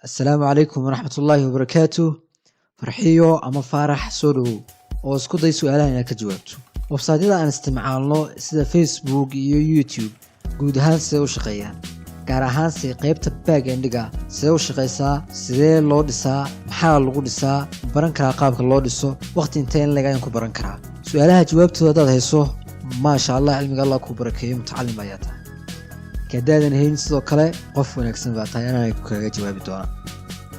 Assalaamu calaykum waraxmatullaahi wabarakaatu. Farxiyo ama Faarax, soo dhowow oo isku day su-aalahan inaad ka jawaabto. Websaytyada aan isticmaalno sida Facebook iyo YouTube guud ahaan sidee u shaqeeyaan? Gaar ahaanse qaybta back-endiga sidee u shaqeysaa? Sidee loo dhisaa? Maxaa lagu dhisaa? Ma baran karaa qaabka loo dhiso? Waqti intee in leg ayaan ku baran karaa? Su-aalaha jawaabtooda haddaad hayso, maasha Allah, cilmiga Allah kuu barakeeyo, mutacalim ayaa tahay. Haddaadan hayn, sidoo kale qof wanaagsan baa tahay, anana kaga jawaabi doona.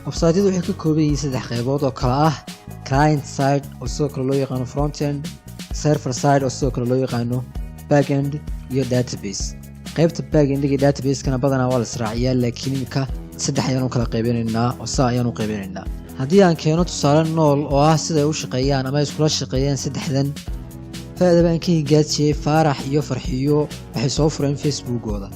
Websaytyadu waxay ka kooban yihiin saddex qaybood oo kale ah: client side, oo sidoo kale loo yaqaano frontend, server side, oo sidoo kale loo yaqaano backend, iyo database. Qaybta backendiga iyo database-kana badanaa waa la israaciyaa, laakiin iminka saddex ayaan u kala qaybinaynaa oo saa ayaan u qaybinaynaa. Haddii aan keeno tusaale nool oo ah siday u shaqeeyaan ama ay iskula shaqeeyaan saddexdan, fa'da baan ka higaajiyey. Faarax iyo Farxiyo waxay soo fureen Facebookooda.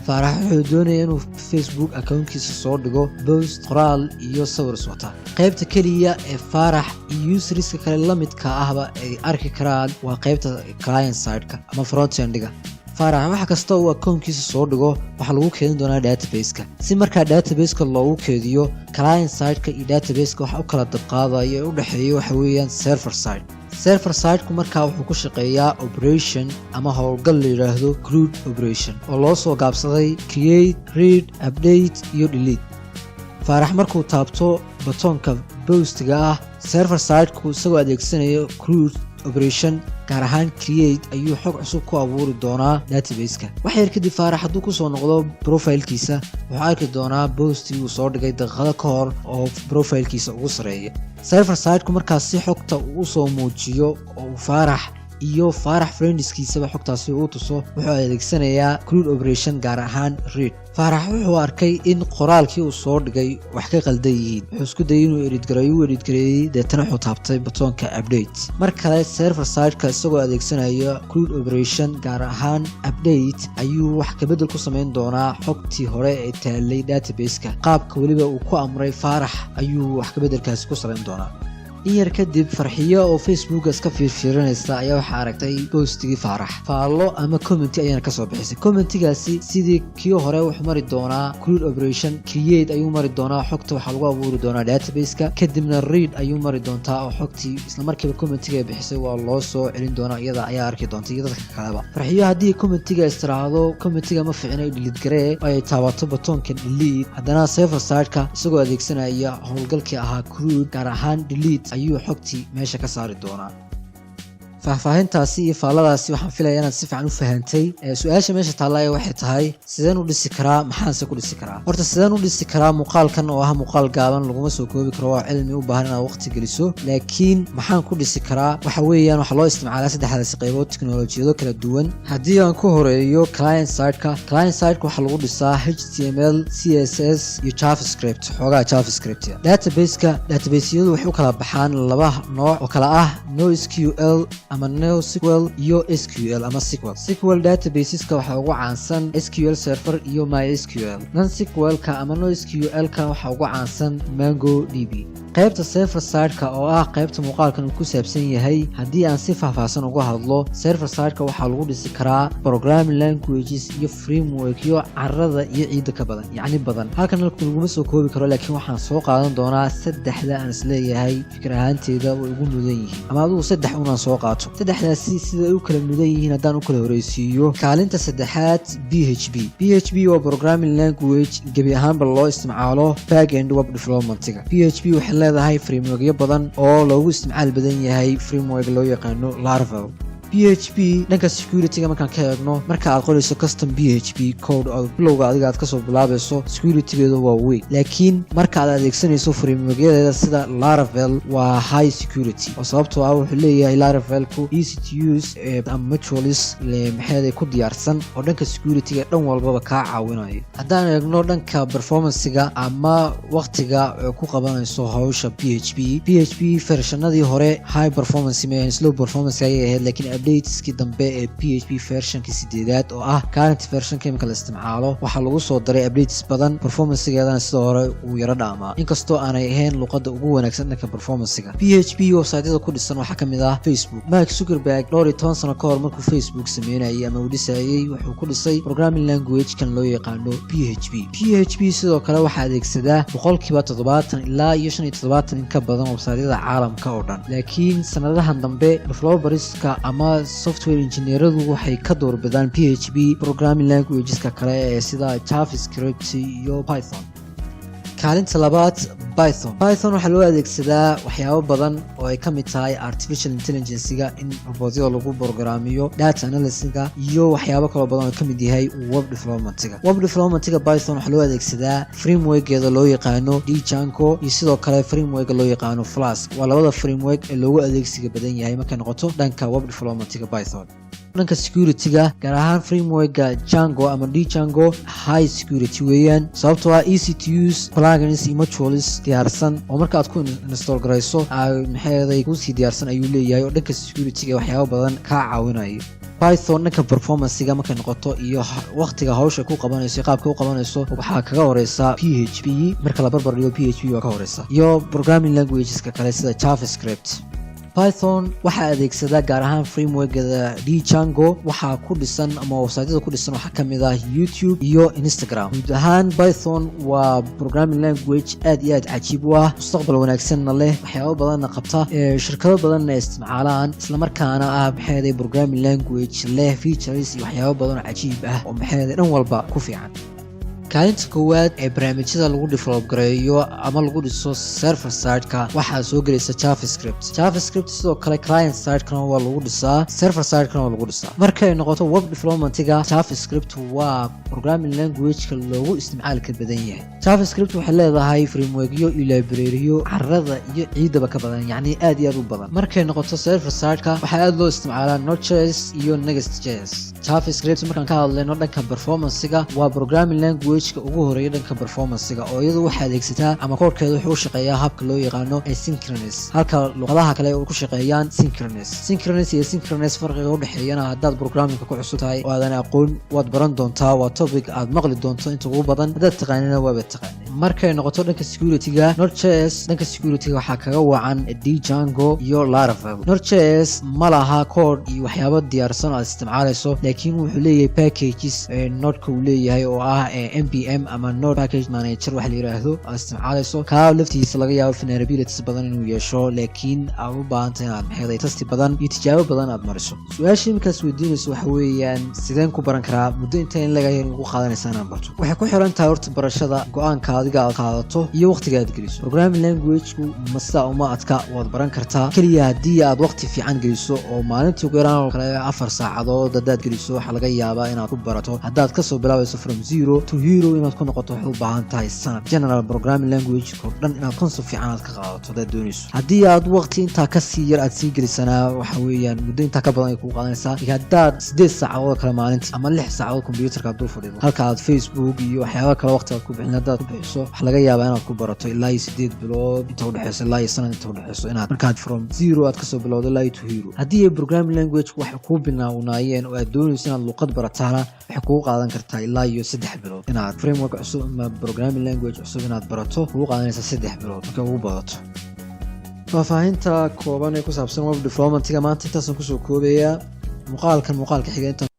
Faarax wuxuu doonaya inuu Facebook accountkiisa soo dhigo post, qoraal iyo sawir iswata. Qaybta keliya ee Faarax iyo userska kale la midka ahba ay arki karaan waa qaybta client side-ka ama frontendiga. Faarax wax kasta uu accountkiisa soo dhigo waxaa lagu keedin doonaa database-ka. Si markaa database-ka loogu keediyo, client side-ka iyo database-ka waxa u kala dabqaadayo ee u dhexeeya waxa weeyaan server side. Server side-ku markaa wuxuu ku shaqeeyaa operation ama howlgal la yidhaahdo CRUD operation, oo loo soo gaabsaday create, read, update iyo delete. Faarax markuu taabto buttonka postiga ah, server side-ku isagoo adeegsanayo CRUD operation, gaar ahaan create, ayuu xog cusub ku abuuri doonaa database-ka. Wax yar kadib, Faarax hadduu kusoo noqdo profilekiisa, wuxuu arki doonaa postigii uu soo dhigay daqiiqado ka hor oo profilekiisa ugu sareeya. Server side-ku markaas si xogta uu usoo muujiyo oo uu Faarax iyo Faarax friendskiisaba xogtaasi uu tuso, wuxuu adeegsanayaa CRUD operation, gaar ahaan read. Faarax wuxuu arkay in qoraalkii uu soo dhigay wax ka qaldan yihiin. Wuxuu isku dayay inuu edit gareeyo, uu edit gareeyey, deetana wuxuu taabtay buttonka update. Mar kale server sideka isagoo adeegsanaya CRUD operation, gaar ahaan update, ayuu wax kabedel ku samayn doonaa xogtii hore ee taalay database-ka. Qaabka weliba uu ku amray Faarax ayuu wax kabedelkaasi ku samayn doonaa. In yar kadib, Farxiyo oo Facebooka iska fiirfiirinaysa ayaa waxaa aragtay postigii Faarax. Faallo ama comment ayaana kasoo bixisay. Commentigaasi sidii kii hore wuxuu mari doonaa CRUD operation. Create ayuu mari doonaa, xogta waxaa lagu abuuri doonaa database-ka. Kadibna read ayuu mari doontaa, oo xogtii islamarkiiba commentiga ay bixisay waa loo soo celin doonaa, iyada ayaa arki doonta iyo dadka kaleba. Farxiyo haddii commentiga istiraahdo "Commentiga ma ficina, delete garee," ay taabato buttonka delete, haddana server sideka isagoo adeegsanaya howlgalkii ahaa CRUD, gaar ahaan delete, ayuu xogtii meesha ka saari doonaa. Faahfaahintaasi iyo faalladaasi waxaan filaya inaad si fiican u fahantay. Su-aasha meesha taallaya waxay tahay: sideen u dhisi karaa? Maxaanse ku dhisi karaa? Horta sideen u dhisi karaa muuqaalkan oo ah muuqaal gaaban laguma soo koobi karo, waa cilmi u baahan inaad waqti geliso. Laakiin maxaan ku dhisi karaa? Waxa weeyaan waxaa loo isticmaalaa saddexdaasi qaybood teknolojiyado kala duwan. Haddii aan ku horeeyo client sideka, client sideka waxaa lagu dhisaa HTML, CSS iyo JavaScript, xoogaha JavaScript. Databaseka, databaseyadu waxay u kala baxaan laba nooc oo kala ah NoSQL ama NoSQL iyo SQL ama SQL. SQL databaseska waxaa ugu caansan SQL Server iyo MySQL. Non-SQL-ka ama NoSQL-ka waxaa ugu caansan MongoDB. Qaybta server sideka, oo ah qaybta muuqaalkan uu ku saabsan yahay, haddii aan si faahfaahsan uga hadlo, server sideka waxaa lagu dhisi karaa programming languages iyo frameworkyo carada iyo ciidda ka badan, yacni badan. Halkan halku laguma soo koobi karo, laakiin waxaan soo qaadan doonaa saddexda aan isleeyahay fikir ahaanteeda way ugu mudan yihiin, ama adigu saddex unaan soo qaato. Saddexdaasi sida ay u kala mudan yihiin haddaan u kala horeysiiyo, kaalinta saddexaad PHP. PHP waa programming language gebi ahaanba loo isticmaalo backend web developmentiga. PHP waxay leedahay frameworkyo badan oo loogu isticmaal badan yahay framework loo yaqaano Laravel. PHP dhanka securityga markaan ka eegno, marka aad qorayso custom PHP code oo bilowga adiga aad kasoo bilaabayso, securitygeedu waa weyn, laakiin marka aad adeegsanayso frameworkyadeeda sida Laravel waa high security, oo sababtoo ah wuxuu leeyahay Laravelku easy to use ama modules maxeeday ku diyaarsan oo dhanka securityga dhan walbaba kaa caawinayo. Haddaan eegno dhanka performancega ama waqtiga ku qabanayso hawsha PHP, PHP versionadii hore high performance ma slow performance ayay ahayd, laakiin Updateski dambe ee PHP versionkii 8aad oo ah current versionka imika la isticmaalo, waxaa lagu soo daray updates badan. Performancegeedana sidoo hore uu yaro dhaamaa, inkastoo aanay ahayn luqadda ugu wanaagsan dhanka performancega. PHP websiteyada ku dhisan waxaa ka mid ah Facebook. Mark Zuckerberg dhowr iyo toban sano ka hor markuu Facebook sameynayay ama uu dhisayay, wuxuu ku dhisay programming language-kan loo yaqaano PHP. PHP sidoo kale waxaa adeegsadaa 70% ilaa iyo 75 in ka badan websiteyada caalamka oo dhan. Laakiin sanadahan dambe developerska ama software engineeradu waxay ka doorbidaan PHP programming languageska kale ee sida JavaScript iyo Python. Kaalinta labaad, Python. Python waxaa loo adeegsadaa waxyaabo badan oo ay ka mid tahay artificial intelligencega, in robotyada lagu programmiyo, data analysiga iyo waxyaabo kaloo badan oo ka mid yahay web developmentiga. Web developmentiga Python waxaa loo adeegsadaa frameworkeeda loo yaqaano Django iyo sidoo kale frameworka loo yaqaano Flask. Waa labada framework ee loogu adeegsiga badan yahay markay noqoto dhanka web developmentiga Python. Dhanka security-ga, gaar ahaan frameworka Django ama Django, high security weeyaan, sababtoo ah easy to use, plugins iyo modules diyaarsan oo marka aad ku install garayso maxay kuusii diyaarsan ayuu leeyahay, oo dhanka security-ga waxyaabo badan kaa caawinayo. Python dhanka performancega markay noqoto iyo waqtiga hawsha ku qabanayso, qaabka u qabanayso, waxaa kaga horeysa PHP. Marka la barbar dhigo, PHP waa ka horeysa iyo programming languageska kale sida JavaScript. Python waxaa adeegsadaa gaar ahaan frameworkada Django. Waxaa ku dhisan ama websiteyada ku dhisan waxaa kamid ah YouTube iyo Instagram. Guud ahaan Python waa programming language aad iyo aad cajiib u ah, mustaqbal wanaagsanna leh, waxyaabo badanna qabta, shirkado badanna isticmaalaan, islamarkaana ah maxay programming language leh features iyo waxyaabo badan oo cajiib ah oo maxay dhan walba ku fiican. Kaalinta koowaad ee barnaamijyada lagu develop gareeyo ama lagu dhiso server side-ka waxaa soo gelaysa JavaScript. JavaScript sidoo kale client side-kana waa lagu dhisaa, server side-kana waa lagu dhisaa. Markay noqoto web developmentiga, JavaScript waa programming language-ka loogu isticmaalka badan yahay. JavaScript waxay leedahay frameworkyo iyo libraryyo carada iyo ciidaba ka badan, yacni aad iyo aad u badan. Markay noqoto server side-ka, waxaa aad loo isticmaalaa Node.js iyo Next.js. JavaScript markaan ka hadlayno dhanka performancega, waa programming language ugu horeeya dhanka performancega, oo iyadu waxay adeegsataa ama koodhkeeda wuxuu u shaqeeyaa habka loo yaqaano asynchronous, halka luqadaha kale ku shaqeeyaan synchronous. Synchronous iyo asynchronous farqiga udhexeeyana, haddaad programmingka ku cusub tahay oo aadan aqoon, waad baran doontaa. Waa topic aad maqli doonto inta ugu badan. Haddaad taqaanina, waaba taqaanay. Markay noqoto dhanka securityga, Node.js dhanka securityga waxaa kaga wacan Django iyo Laravel. Node.js ma laha code iyo waxyaabo diyaarsan oo aad isticmaalayso, laakiin wuxuu leeyahay packages nodeka uu leeyahay oo ah npm ama Node Package Manager waxa la yiraahdo aad isticmaalayso. Kaa laftiisa laga yaabo vulnerabilities badan inuu yeesho, laakiin aad u baahantay inaad maxay testi badan iyo tijaabo badan aad mariso. Su-aasha iminkaas weydiinayso waxa weeyaan, sideen ku baran karaa? Muddo inta in laga lagu qaadanaysa inaan barto? Waxay ku xiran tahay horta barashada go-aanka adiga aad qaadato iyo waqtiga aad geliso. Programming languageku masa uma adka, waad baran kartaa. Keliya haddii aad waqti fiican geliso oo maalintii ugu yaraan oo kale 4 saacadood haddaad geliso, waxaa laga yaabaa inaad ku barato. Haddaad kasoo bilaabayso from zero to hero inaad ku noqoto, waxay u baahan tahay sanad. General programming language oo dhan inaad concept fiican aad ka qaadato haddaad doonayso. Haddii aad waqti intaa kasii yar aad sii gelisanaa, waxa weeyaan muddo intaa ka badan ay kugu qaadanaysaa. Haddaad 8 saacadood kale maalintii ama 6 saacadood computerka aad dul fadhido, halka aad Facebook iyo waxyaaba kale waqti aad ku bixin haddaad ku bixiso, waxaa laga yaabaa inaad ku barato ilaa iyo 8 bilood inta udhexeyso ilaa iyo sanad inta udhexeyso, inaad markaad from zero aad kasoo bilowdo ilaa iyo to hero. Haddii ay programming language waxay kuu binaawnayeen oo aad doonayso inaad luqad barataana, waxay kugu qaadan kartaa ilaa iyo 3 bilood inaad framework cusub ama programming language cusub inaad barato, kugu qaadanaysa 3 bilood markay ugu badato. Faahfaahinta kooban ee ku saabsan web developmentiga maanta intaasaan kusoo koobayaa. Muuqaalkan muuqaalka xiga intaan